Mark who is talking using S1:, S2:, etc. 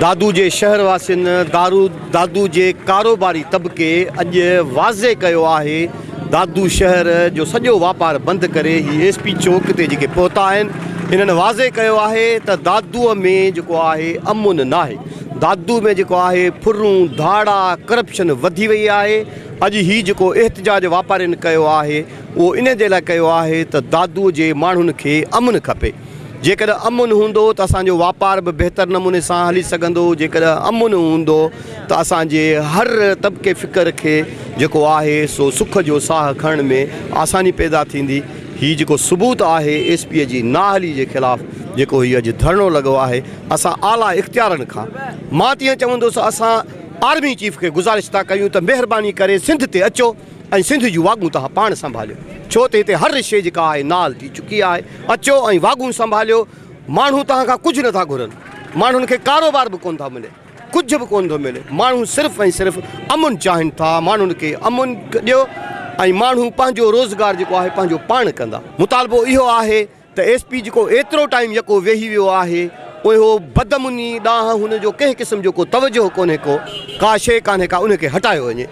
S1: دادو جي شهر واسين دارو دادو جي ڪاروباري طبقي اڄ واضح ڪيو آهي دادو شهر جو سڄو واپار بند ڪري هي ايس پي چوڪ تي جيڪي پهتا آهن انهن واضح ڪيو آهي ته دادو ۾ جيڪو آهي امن ناهي دادو ۾ جيڪو آهي ڦرون ڌاڙا ڪرپشن وڌي وئي آهي اڄ هي جيڪو احتجاج واپارين ڪيو آهي اهو ان جي لاء ڪيو آهي ته دادو جي ماڻهن کي امن کپي جيڪڏهن امن هوندو ته اسان جو واپار به بهتر نموني سان هلي سگهندو، جيڪڏهن امن هوندو ته اسان جي هر طبقي فڪر کي جيڪو آهي سو سک جو ساهه کڻڻ ۾ آساني پيدا ٿيندي. هي جيڪو ثبوت آهي ايس پي جي نااهلي جي خلاف جيڪو هي اڄ ڌرڻو لڳو آهي اسان اعليٰ اختيارن کان مان تيئن چوندس اسان آرمي چيف کي گذارش ٿا ڪيون ته مهرباني ڪري سنڌ تي اچو ۽ سنڌ جون واڳون توهان پاڻ سنڀاليو ڇو ته هتي هر شيء جيڪا آهي نال ٿي چڪي آهي اچو ۽ واڳون سنڀاليو ماڻهو توهان کان ڪجهه نٿا گهرن ماڻهن کي ڪاروبار به ڪونه ٿا ملي ڪجهه به ڪونه ٿو ملي ماڻهو صرف ۽ صرف امن چاهين ٿا ماڻهن کي امن ڏيو ۽ ماڻهو پنهنجو روزگار جيڪو آهي پنهنجو پاڻ ڪندا مطالبو اهو آهي ته ايس پي جيڪو ايترو ٽائيم يڪو ويهي ويو آهي اهو بدامني ڏانهن هن جو ڪنهن قسم جو ڪو توجهه ڪونهي ڪو ڪا شيء ڪانهي ڪا ان کي هٽايو وڃي.